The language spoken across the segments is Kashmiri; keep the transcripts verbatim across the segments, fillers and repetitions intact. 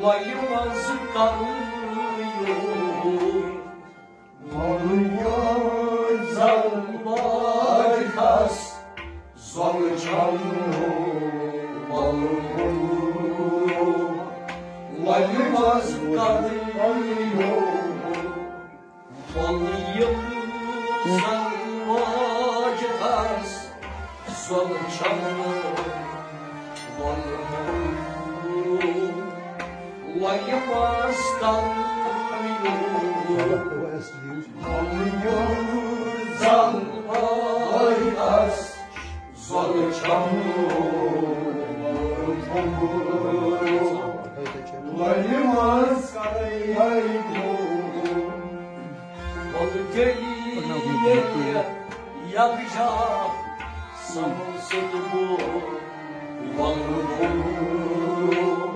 وَلہِ منٛز کَرٕ یوٗر۔ وَلہٕ یوٗر زَن واجہِ کھَس، زۄلہٕ چھَم نہٕ وَلہٕ یوٗر۔ وَلہِ منٛز کَرٕ یوٗر۔ وَلہٕ یِم زَن واجہِ کھَس، زۄلہٕ چھَم نہٕ وَلہٕ۔ وَلہِ منٛز کَرٕ یوٗر۔ وَلہٕ یِم زَن واجہِ کھَس، زۄلہٕ چھَم نہٕ وَلہٕ۔ وَلہِ منٛز کَرٕ یوٗر۔ وَلہٕ تیٚلہِ ییٚلہِ یَکجاہ سَمَن سۭتۍ گوٚو وَلہٕ گوٚو۔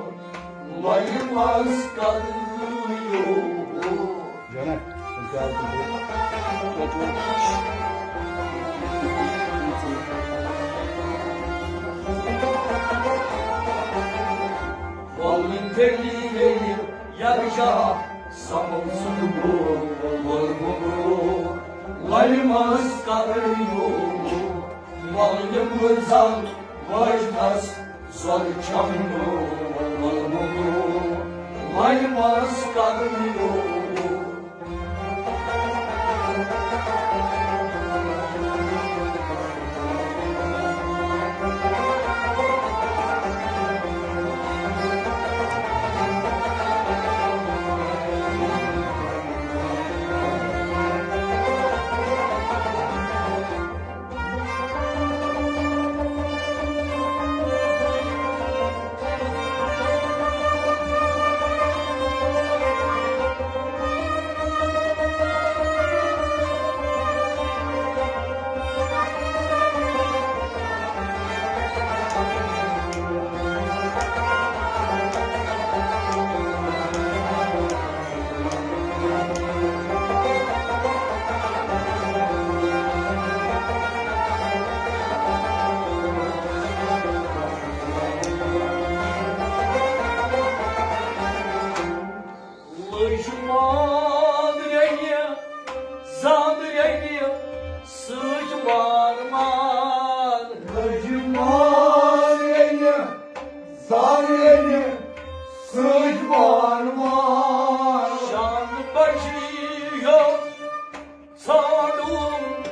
وَلہِ منٛز کَرٕ یوٗر۔ وَلہٕ تیٚلہِ ییٚلہِ یَکجاہ سَمَن سُنٛد گوٚو وَلہٕ گوٚو۔ وَلہِ منٛز کَرٕ یوٗر۔ وَلہٕ یِم زَن وٲجۍ کھَس، زۄلہٕ چھَم نہٕ وَلہٕ گوٚو۔ وَلہِ منٛز کَرٕ یوٗر۔ لٔج مانٛگرینہِ، زانٛگرینہِ سۭتۍ وار وار۔ لٔج مانٛگرینہِ، زانٛگرینہِ سۭتۍ وار وار۔ شانہٕ بجی ہیوٚت ژھانٛڈُن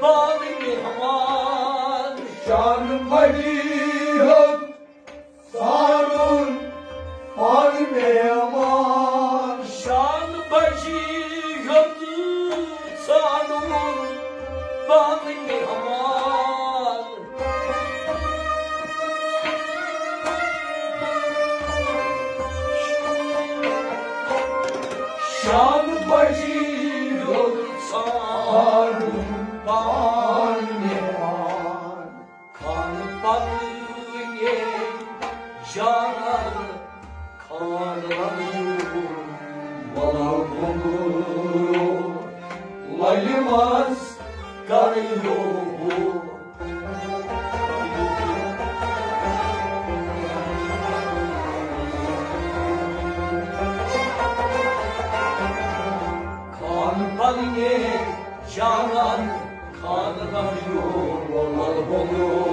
پانہٕ مہمان۔ شانہٕ بجی ہیوٚت ژھانٛڈُن پانہٕ مہمان۔ شانہٕ بجی ہیوٚت ژھانٛڈُن پانہٕ مہمان۔ شانہٕ بجی ہیوٚت ژھانٛڈُن پانہٕ مہمان۔ خانہٕ پتہٕ ییٚلہِ جانان خانہٕ رنٛگیوٗ، وَلہٕ گوٚبُر، وَلہِ منٛز کَرٕ یوٗر۔ خانہٕ پننہِ جانان خانہٕ پننیو وَلہٕ گوٚبرو،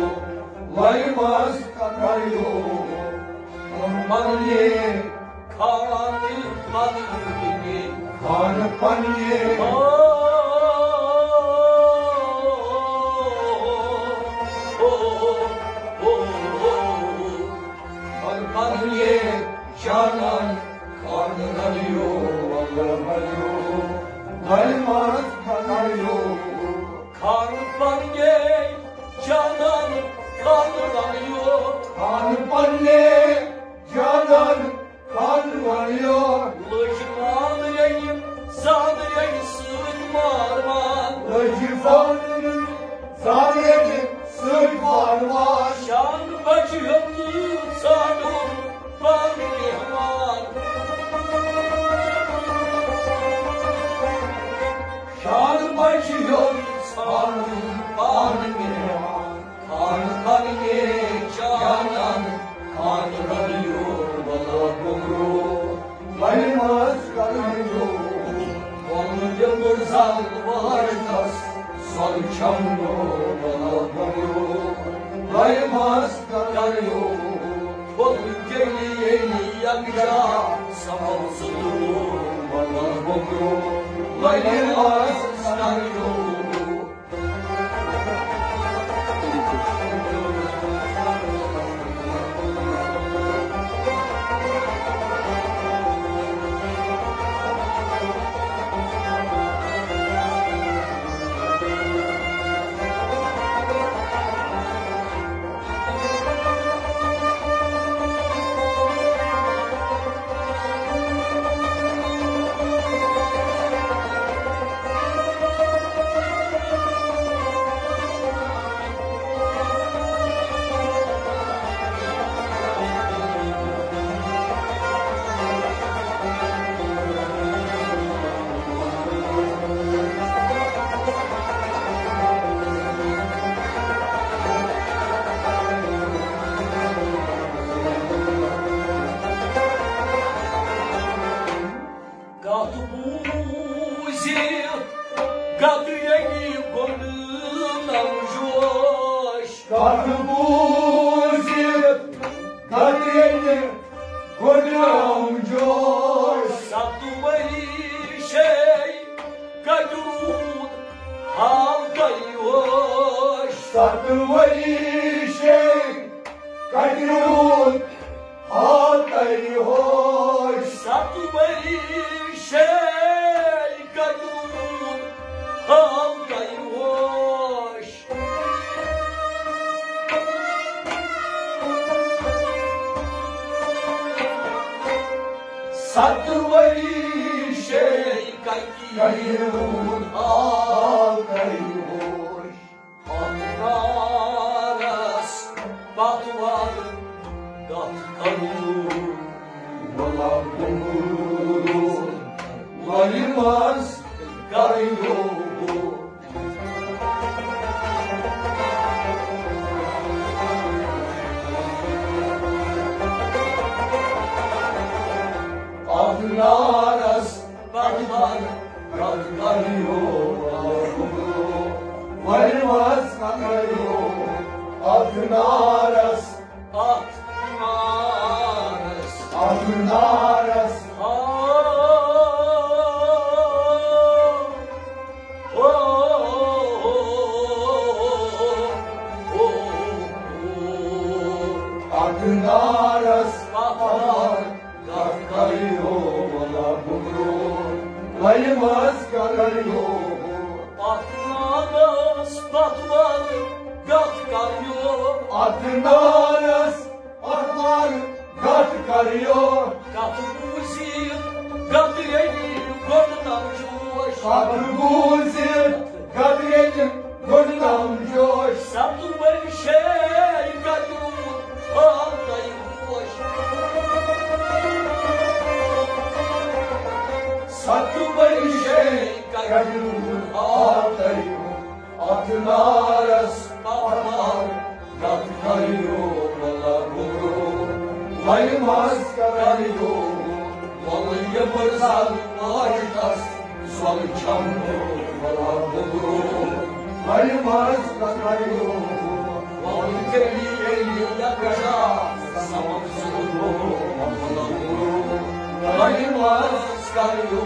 وَلہِ منٛز کَرٕ یوٗر۔ خانہٕ پننہِ خانہٕ پننہِ، خانہٕ پننہِ۔ خانہٕ پننہِ جانان خانہٕ رنٛگیو، وَلہٕ رنٛگیو، وَلہِ منٛز کَرٕ یوٗر۔ خانہٕ پننہِ جانان خانہٕ رنٛگیو۔ خانہٕ پننہِ جانان خانہٕ رنٛگیو۔ لٔج مانٛگرینہِ زانٛگرینہِ سۭتۍ وار وار۔ لٔج مانٛگرینہِ زانٛگرینہِ سۭتۍ وار وار۔ شانہٕ بجہِ ہیوٚت ژھانٛڈُن پانہٕ مہمان۔ شانہٕ بجہِ ہیوٚت ژھانٛڈُن پانہٕ مہمان۔ خانہٕ پننہِ جانان خانہٕ رنٛگیو، وَلہٕ گوٚبرو۔ بلہِ منٛز کریو، وۄنۍ ییٚمہِ زل واجنس، سۄن چھم نو بلا گوٚبرو۔ بلہِ منٛز کریو، وۄنۍ ییٚلہِ ییٚلہِ یکجا، سمل سُہ بلا گوٚبرو۔ بلہِ منٛز کریو، کتھ بوٗزِتھ گدٕیَنہِ گوٚنٛڈ نم جوش۔ کتھ بوٗزِتھ گدٕیَنہِ گوٚنٛڈ نم جوش۔ ستہٕ ؤری شے کتہِ روٗد حال تۄہہِ ہوش۔ ستہٕ ؤری شے کتہِ روٗد حال تۄہہِ ہوش۔ ستہٕ ؤری شے کتہِ روٗد حال تۄہہِ ہوش۔ ستہٕ ؤری شے کتہِ روٗد حال تۄہہِ ہوش۔ اتھ نارس پتوار کتھ کرو، مطلب گوٚو، وۄنۍ منٛز کریو۔ اتھ نارس پتوار کتھ کریو، وۄنۍ منٛز کریو۔ اتھ نارس، اتھ نارس، اتھ نارس۔ آ، او، او، او۔ اتھ نارس پتوار کتھ کریو، ولا گوٚبرو، وۄنۍ منٛز کریو۔ اتھ نارس پتوار کتھ کریو۔ اتھ نارس پتوار کتھ کریو۔ کتھ بوٗزِتھ گدٕیَنہِ گوٚنٛڈ نم جوش۔ کتھ بوٗزِتھ گدٕیَنہِ گوٚنٛڈ نم جوش۔ ستہٕ ؤری شے کتہِ روٗد حال تۄہہِ ہوش۔ ستہٕ ؤری شے کتہِ روٗد حال تۄہہِ ہوش۔ اتھ نارس پتوار کتھ کریو، ولا گوٚبرو، وۄنۍ منٛز کریو۔ وۄنۍ ییٚمہِ زل واجنس، سۄن چھم نو بلا گوٚبرو، وۄنۍ منٛز کریو۔ وۄنۍ تیٚلہِ ییٚلہِ یکجا سمل سُہ بلا گوٚبرو، وۄنۍ منٛز کریو۔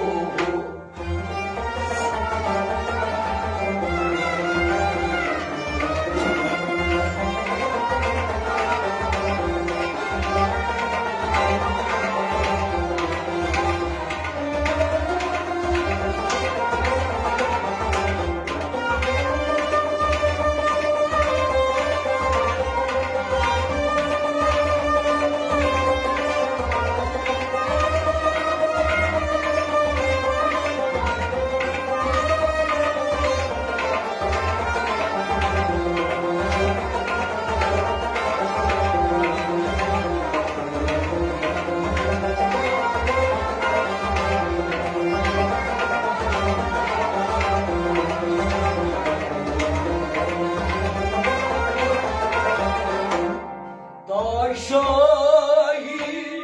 تاشاہی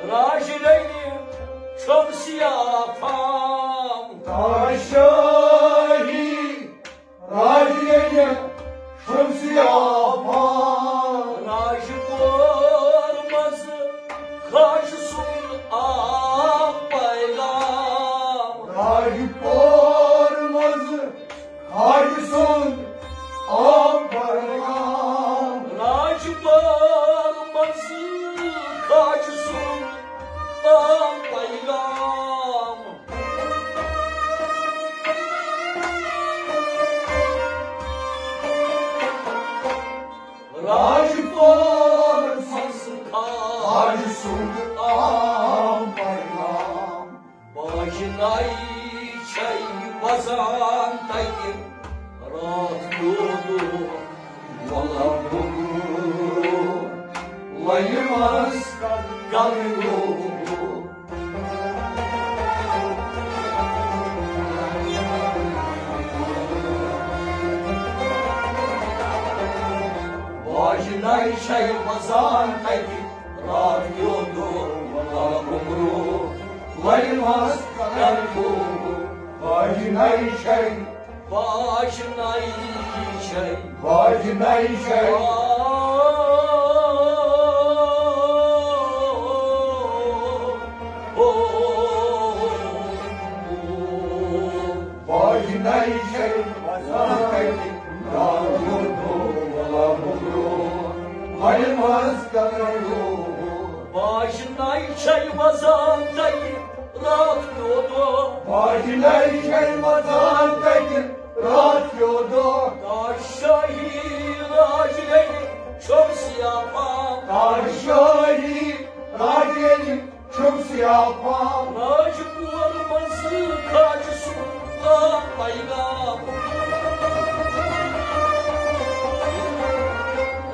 راج رنہِ شمسی آفام۔ تاج شاہی راج ییٚلہِ شمسی آفام۔ راج پور منٛز خاج سُنٛد آو پیغام۔ راج پور منٛز خاج سُنٛد آو پیغام۔ راج پور منٛز خاج سُنٛد آو پیغام۔ راج پور منٛز خاج سُنٛد آو پیغام۔ باجہِ نَے چھَے وَزان تَتہِ راتھ کیو دۄہ۔ وَلہٕ گوٚبرو، لَیہِ منٛز کَرٕ لوٗر۔ باجہِ نَے چھَے وَزان تَتہِ راتھ کیو دۄہ۔ وَلہٕ گوٚبرو، لَیہِ منٛز کَرٕ لوٗر۔ باجہِ نَے چھَے، باجہِ نَے چھَے، باجہِ نَے چھَے۔ باجہِ نَے چھَے وَزان تَتہِ راتھ کیو دۄہ۔ وَلہٕ گوٚبرو، لَیہِ منٛز کَرٕ لوٗر۔ باجہِ نَے چھَے وَزان تَتہِ راتھ کیو دۄہ۔ باجہِ نَے چھَے وَزان تَتہِ راتھ کیو دۄہ۔ تاج شاہی راج ییٚلہِ شمسی آفام۔ تاج شاہی راج ییٚلہِ شمسی آفام۔ راج پور منٛز خاج سُنٛد آو پیغام۔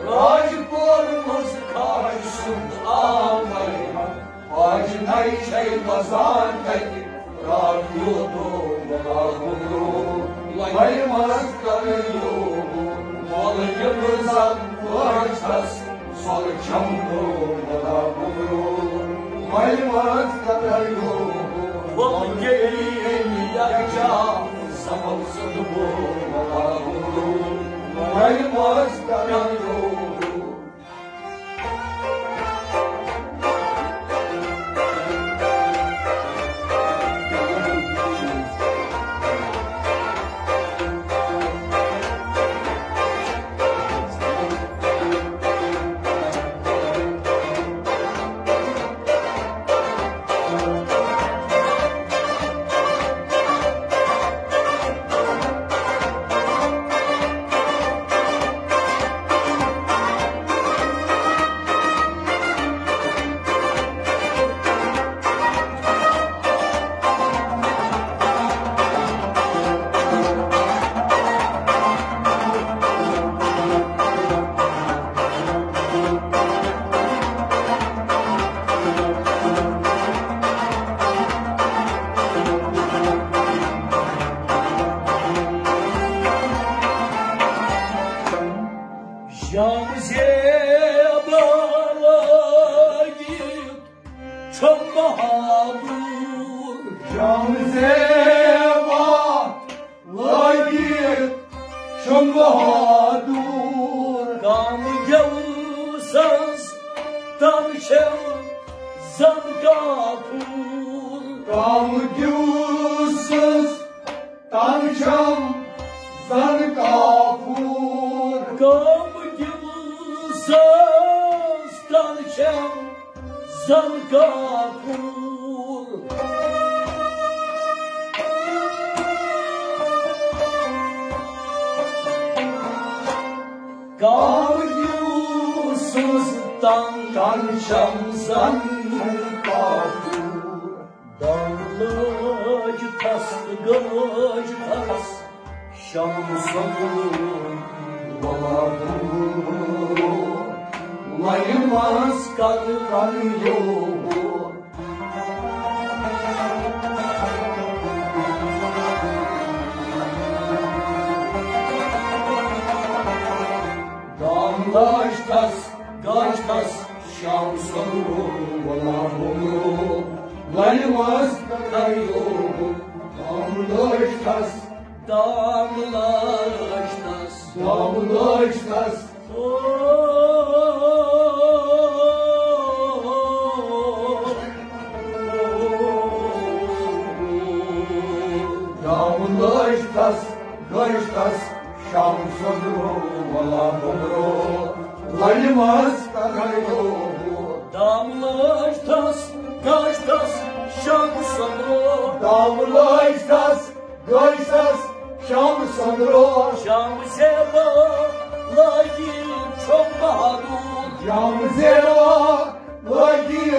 راج پور منٛز خاج سُنٛد آو پیغام۔ باجہِ نَے چھَے وَزان تَتہِ راتھ کیو دۄہ۔ وَلہٕ گوٚبرو، لَیہِ منٛز کَرٕ لوٗر۔ وَلہٕ ییٚمہِ زَن پٲٹھۍ چھَس سۄلہٕ چَمکو۔ وَلہٕ گوٚبرو، لَیہِ منٛز کَرٕ لوٗر۔ وَلہٕ گٔیے یَکجا سَمَل سُنٛد بو۔ وَلہٕ گوٚبرو، لَیہِ منٛز کَرٕ لوٗر۔ شام زیبا لٲگِتھ چھُم بہادُر۔ شام زیبا لٲگِتھ چھُم بہادُر۔ گامہٕ گٮ۪وٕ سٕنٛز تَن چھَم زَن کافوٗر۔ گامہٕ گٮ۪وٕ سٕنٛز تَن چھَم زَن کافوٗر۔ گامہٕ گٮ۪وٕ سٕنٛز تَن چھَم زَن کافوٗر۔ گامہٕ گٮ۪وٕ سٕنٛز تَن، تَن چھَم زَن کافوٗر۔ دم لٲج تھس تہٕ گٲج تھس شمسُن وۄلہٕ۔ لَیہِ منٛز کَتھ کَریو۔ دم لٲج تھس، گٲج تھس شمسُن وۄلہٕ۔ لَلہِ منٛز کَریو دام لٲج تَس۔ دام لٲج تَس۔ دام لٲج تَس۔ دام لٲج تَس، لٲج تَس شام سوٚدرو، وَلا بوٚدرو، لَلہِ منٛز کَریو۔ دام لٲج تَس، لٲج تَس شام سوٚدرو۔ دام لٲج تَس، لٲج تَس شام سوٚدرو۔ شام زیبا لٲگی چھوٚم بہادُر۔ شام زیبا لٲگی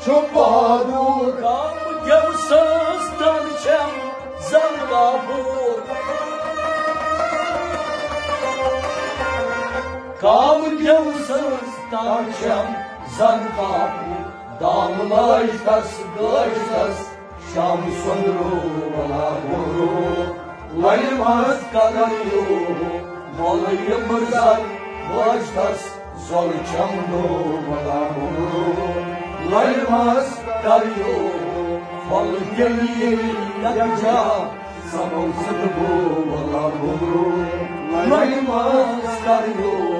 چھُ بہادُر۔ کام دیو سٕنٛز تن چھم زن کاپوٗر۔ کام دیو سٕنٛز تن چھم زن کاپوٗر۔ دام لٲج تَس، لٲج تَس شام سوٚدرو، وَلا بوٚدرو، لَلہِ منٛز کَریو۔ مولوی مرزا لٲج تَس زۄل چھم دو، وَلا بوٚدرو، لَلہِ منٛز کَریو۔ مولوی ییٚلہِ یکجا سَمو سُہ گوٚو، وَلا بوٚدرو، لَلہِ منٛز کَریو۔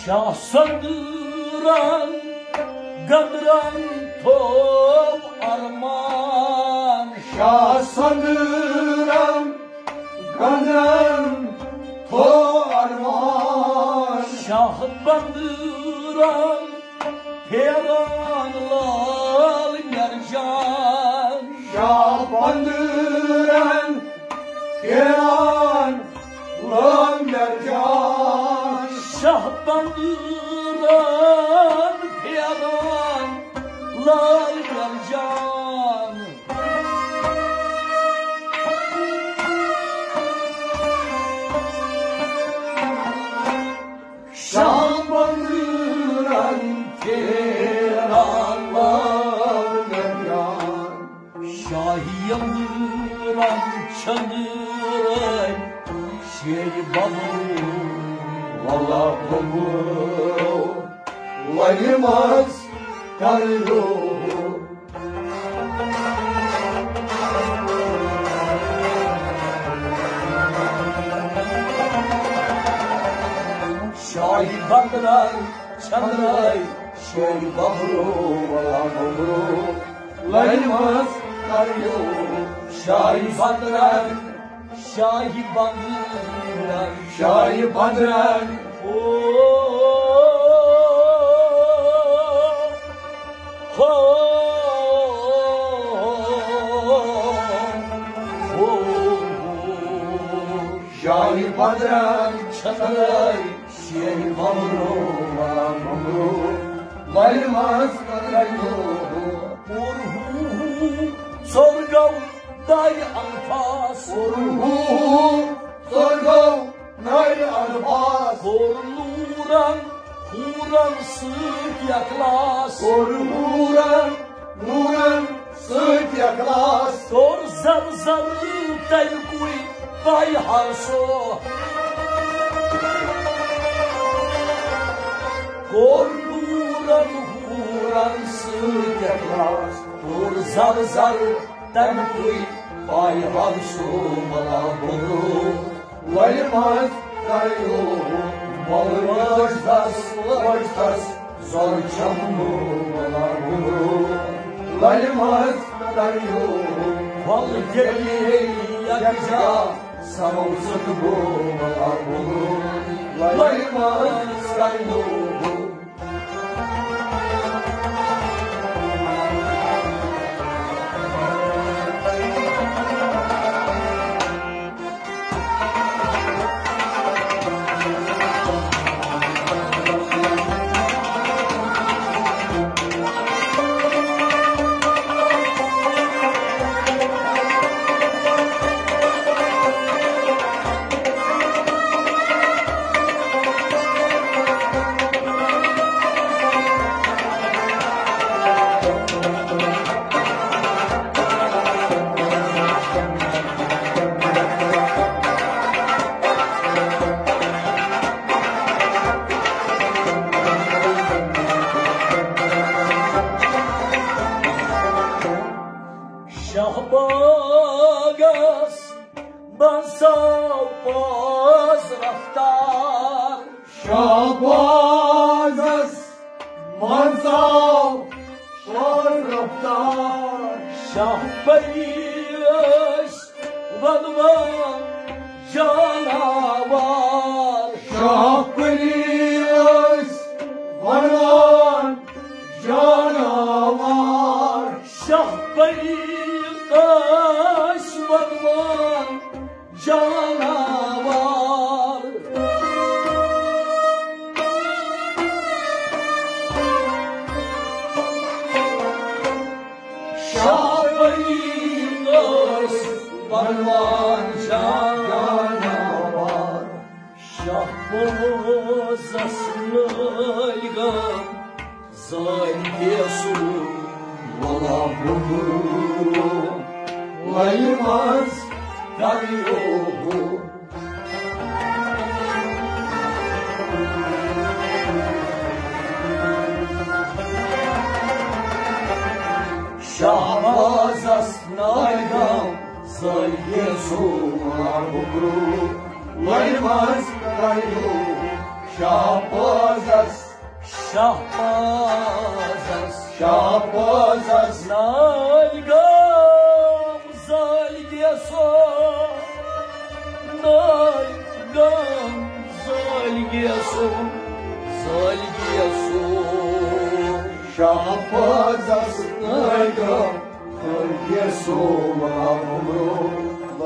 شاہ سندرن گندرن تھوو ارمان۔ شاہ سندرن گندرن تھوو ارمان۔ شاہ بندرن پھیران لال مرجان۔ شاہ بندرن پھیران لال مرجان۔ شاہ بندرن پھیران لال مرجان۔ شاہ بندرن پھیران لال مرجان۔ شاہی اندرن چندرن شیر ببرو۔ ولا ببرو، ولی ماز کرو۔ شاہی بندرن چندرن شیر ببرو، ولا ببرو، لَلہِ منٛز کَریو۔ شاہی بندرن، شاہی بندرن، شاہی بندرن۔ او، ہو، ہو، ہو۔ شاہی بندرن چھترائی۔ شیر ممرو، ممرو، لَلہِ منٛز کَریو۔ پُر ہو، ہو، سورگو دارِ الفاظ۔ پُر ہو، ہو، سورگو دارِ الفاظ۔ کوٚر نوٗرن، حوٗرن سۭتۍ اخلاص۔ کوٚر نوٗرن، نوٗرن سۭتۍ اخلاص۔ توٚر زر زر تَمہِ کُے پَے ہر سو۔ کوٚر نوٗرن حوٗرن سۭتۍ اخلاص۔ توٚر زر زر تَمہِ کُے پَے ہر سو، ملا بوٚدرو۔ لَلہِ منٛز کَریو، مولوی لٲج تَس، لٲج تَس زۄل چھم نوٗر، ولا بوٚدرو۔ لَلہِ منٛز کَریو، وَل دِلی یکجا سمو ژٕ تہٕ گوٚو ملا بُمرو، لۄرِ منٛز کریو۔ شہباگس بساو پاز رفتار۔ شہبازس منٛز آو شور رفتار۔ شاہ پری ٲسۍ ونوان جاناوار۔ شاہ پری ٲسۍ ونوان جاناوار۔ شاہ پری ٲسۍ ونوان جاناوار۔ شاہ پری ٲسۍ ونوان جاناوار۔ شاہ پوزس نٲلۍ گام زٲلۍ گیسو ولا بُمرو، لۄرِ منٛز کریو۔ شہبازس نٲلۍ گام زٲلۍ گیسو ولا بُمرو، لۄرِ منٛز کریو۔ شہبازس شہبازس شہبازس نٲلۍ گام زٲلۍ گیسو، نٲلۍ گام زٲلۍ گیسو، زٲلۍ گیسو۔ شہبازس نٲلۍ گام زٲلۍ گیسو، ولا بُمرو،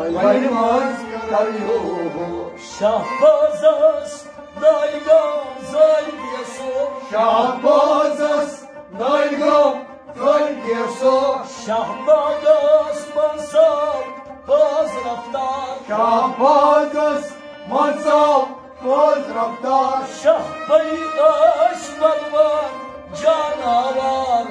لۄرِ منٛز کریو۔ شہبازس نٲلۍ گام زٲلۍ گیسو۔ شہبازس نٲلۍ گام زٲلۍ گیسو۔ شہبازس منٛز آو پاز رفتار۔ شہبازس منٛز آو پاز رفتار۔ شاہ پری ٲسۍ ونوان جاناوار۔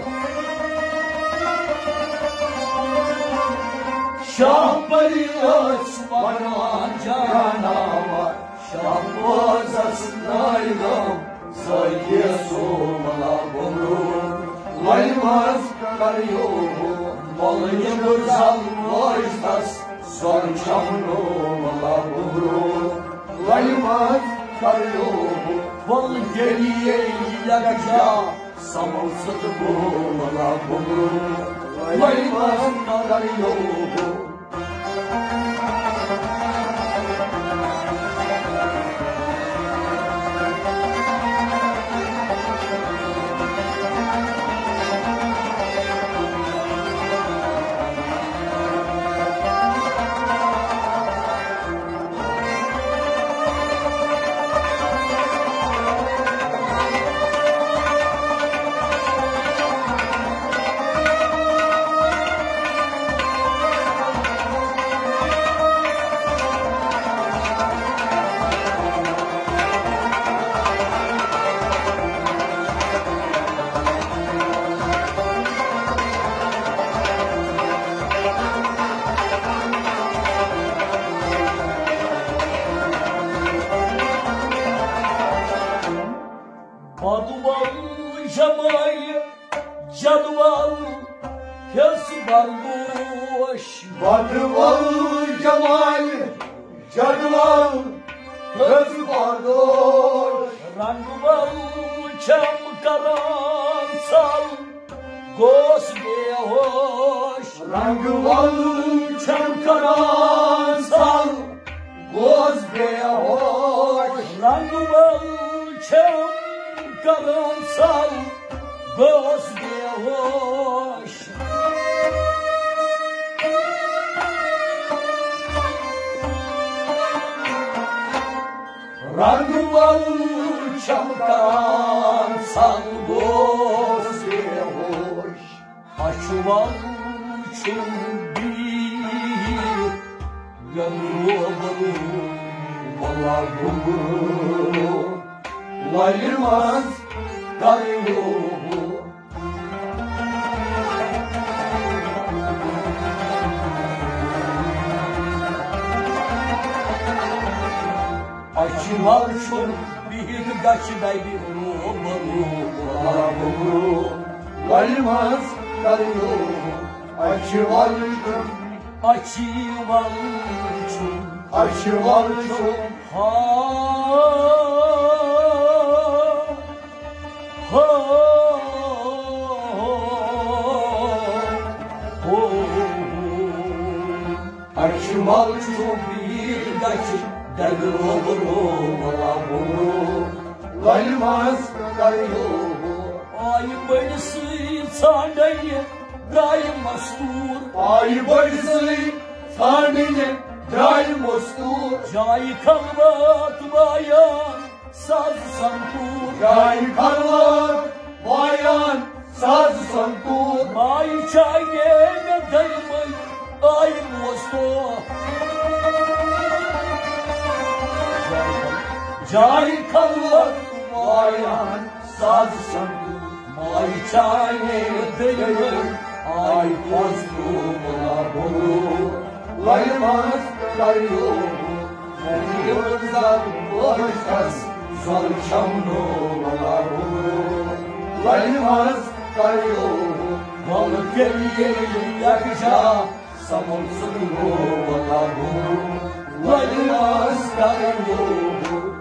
شاہ پری ٲسۍ ونوان جاناوار۔ شہبازس نٲلۍ گام زٲلۍ گیسو، ولا بُمرو، لۄرِ منٛز کریو۔ مۄلہٕ نیٚنٛدٕر زل وٲج تس زۄر چمنو، ولا بُمرو، لۄرِ منٛز کریو۔ ول تیٚلہِ ییٚلہِ یکجا سمو ژٕ تہٕ بہٕ، ولا بُمرو، لۄرِ منٛز کریو۔ بدول جمالہِ جدول ہیٚژ بردوش۔ بدول جمالہِ جدول ہیٚژ بردوش۔ رنگ ول چھم کران ژل گوس بے ہوش۔ رنگ ول چھم کران ژل، گوس بے ہوش۔ رنگ ول چھم کران ژل، گوس بے ہوش۔ رنگ ول چھم کران ژل، گوس بے ہوش۔ اچھوال چھُم بِہِتھ مےٚ روبرو، ولا گوٚبرو، لَلہِ منٛز کَرٕ یوبرو۔ اچھوال چھُم بِہِتھ گژھِ دَبہِ روبرو، ولا گوٚبرو، لَلہِ منٛز کَرٕ یوبرو۔ اچھوال چھُم، اچھوال چھُم، اچھوال چھُم۔ ہا، ہا، ہا۔ اچھوال چھُم بِہِتھ گژھِ دَبہِ روبرو، ولا گوٚبرو، لَلہِ منٛز کَرٕ یوبرو۔ آیہِ بٔڑۍ سٕے ژھانٛڈنہِ درٛایہِ مستوٗر۔ آیہِ بٔڑۍ سٕے ژھانٛڈنہِ درٛایہِ مستوٗر۔ جایہِ خلوت وایان ساز سنتوٗر۔ جایہِ خلوت وایان ساز سنتوٗر۔ مایہِ چاے مےٚ دٔلمٕے آیہِ موستو۔ جایہِ خلوت وایان ساز سنتوٗر۔ مایہِ چاے مےٚ دٔلمٕے آیہِ موستو، ولا گوٚبرو، لَلہِ منٛز کَرٕ یوبرو۔ یوم زن پٲٹھۍ کس زل چھمنو، ولا گوٚبرو، لَلہِ منٛز کَرٕ یوبرو۔ وَلہٕ تیٚلہِ ییٚلہِ یکجا سمُل سُہ گوٚو، ولا گوٚبرو، لَلہِ منٛز کَرٕ یوبرو۔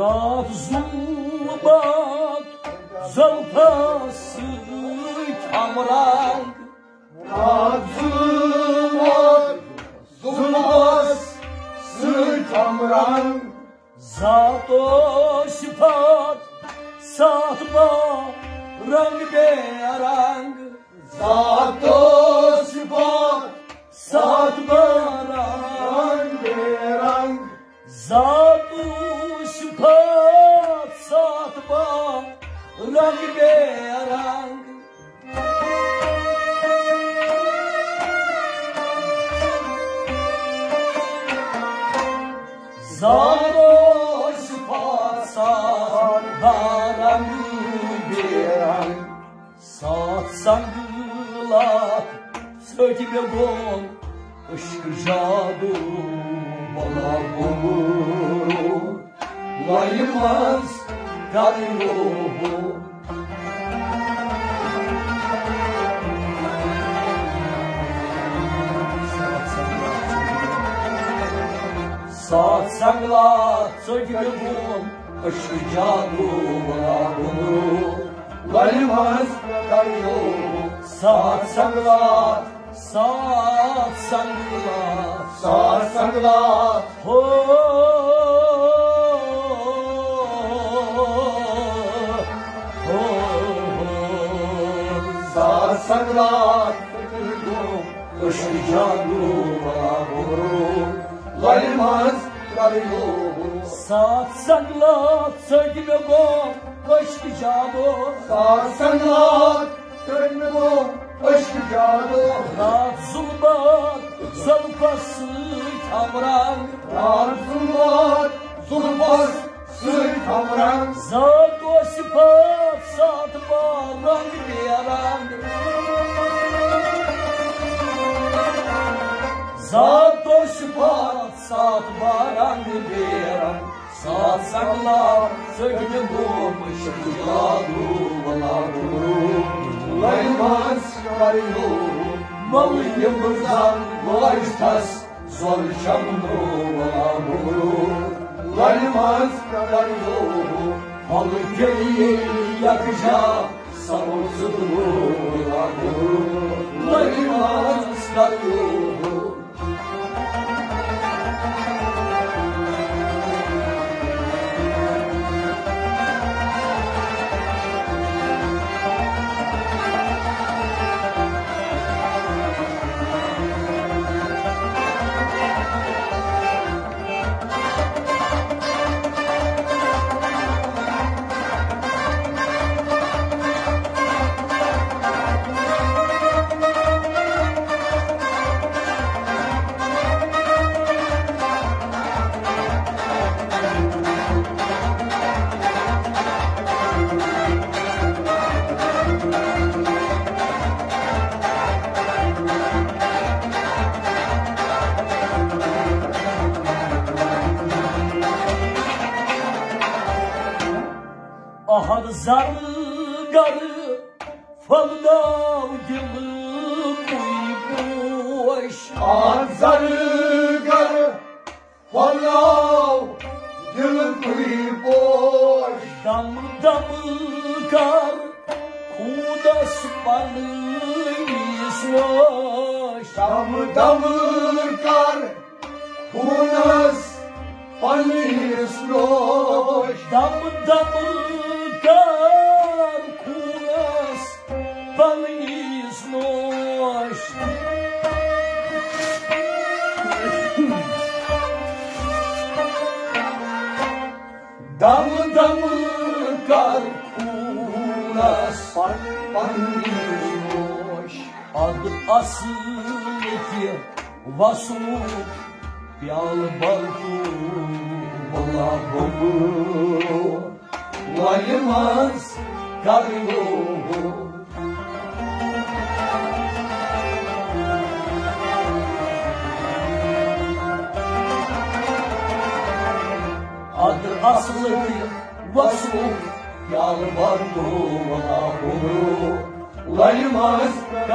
راتھ زُو باد زلفس سۭتۍ ہمرنگ۔ راتھ زُو باد زلفس سۭتۍ ہمرنگ۔ ذات و صفات ساتھ با رنگ بے رنگ۔ ذات و صفات ساتھ با رنگ بے رنگ۔ ذات و صفات ساتھ با رنگ بے رنگ۔ ذات و صفات ساتھ با رنگ بے رنگ۔ ساتھ سنگلات ژٔٹۍ مےٚ گوم عشق جادو، بلا گوٚو لَلہِ منٛز کَرٕ یوبرو۔ ساتھ سنگلات ژٔٹۍ مےٚ گوم عشق جادو، بلا گوٚو لَلہِ منٛز کَرٕ یوبرو۔ ساتھ سنگلات، ساتھ سنگلات، ساتھ سنگلات۔ ہو، ہو، ہو۔ ساتھ سنگلات۔ عشق جادو، بلا گوٚو لَلہِ منٛز ساتھ سنگلات سۭتۍ مےٚ گوٚو عشق جادو۔ ساتھ سنگلات سۭتۍ مےٚ گوٚو عشق جادو۔ راتھ ظلمات زلفس سۭتۍ ہمرنگ۔ راتھ ظلمات زلفس سۭتۍ ہمرنگ۔ ذات و صفات ساتھ بارنگ بے رنگ۔ ذات و صفات ساتھ بارنگ بے رنگ۔ ساتھ سنگلات سۭتۍ گوٚو مشک جادو ولا گُرو۔ لَرِ منٛز کریو ملہٕ یِم زن وٲرۍ تھس زۄر شمنو ولا گُرو۔ لَرِ منٛز کریو ملہٕ تیٚلہِ یکجا سمو زٕ دُرو ولا گُرو۔ لَرِ منٛز کریو احد زرگر پھۄلناو دِلہٕ کُے پوش۔ احد زرگر پھۄلناو دِلہٕ کُے پوش۔ دم دم کر خوٗنس پنٕنِس نوش۔ دم دم کر خوٗنس پنٕنِس نوش۔ دم دم کر خوٗنس پنٕنِس نوش۔ دم دم کر خوٗنس پنٕنِس نوش۔ ادٕ اصل تہِ وسوٗ پیالہٕ بلکو بلا ببو۔ وَلہِ منٛز کریو ادٕ اصل تہِ وسوٗ پیالہٕ بلکو بلا ببو۔ وَلہِ منٛز